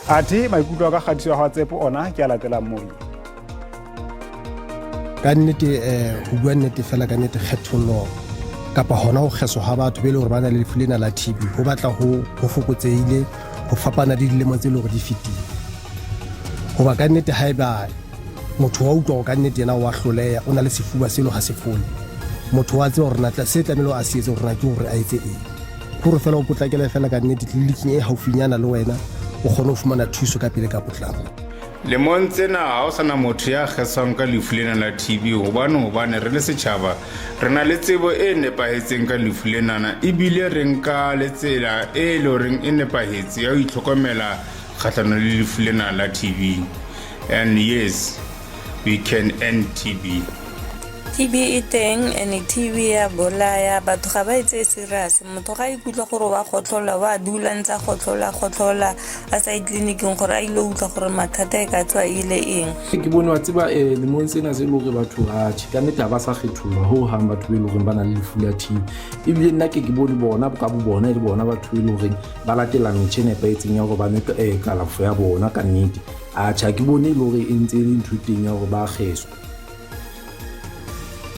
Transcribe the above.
Athe maikutlo a ka kgatiso ya WhatsApp ona ke a latelang mohi. Ka nnete, ho bua nnete fela, ka nnete kgethollo kapa hona ho kgeswa ha batho be le hore ba na le lefu lena la TB ho batla ho fokotsehile ho fapana le dilemo tse le hore di fetile. Hoba ka nnete haeba motho wa utlwa hore ka nnete yena wa hloleha, o na le sefuba selo ha se fole, motho wa tseba hore na se tlamehile a se etse hore na ke hore a etse eng. Hore fela o potlakele fela ka nnete tleliniking e haufinyana le wena, o kgone ho fumana thuso ka pele ka potlako. Lemong tsena ha o sana motho ya kgeswang ka lefu lena la TB, hobane re le setjhaba re na le tsebo e nepahetseng ka lefu lenana, ebile re nka le tsela e le horeng e nepahetse ya ho itlhokomela kgahlano le lefu lena la TB. And yes, we can end TB. TB e teng and TB ya bolaya batho, ga ba e tseye serious. Motho ga a ikutlwa gore wa gotlhola, wa dula ntse a gotlhola gotlhola, a sa ye tleliniking gore a ile utlwa gore mathata e ka tswa ile eng. Ke bone wa tseba, lemong sena se le hore batho, atjhe, ka nnete ha ba sa kgethollwa ho hang batho be e le horeng ba na le lefu la TB. Ebile nna ke bone bona ka bo bona e le bona batho be e le horeng ba latela metjha e nepahetseng ya hore ba nwe kalafo ya bona ka nnete. Atjhe, ha ke bone e le hore e ntse e le ntho e teng ya hore ba kgeswa.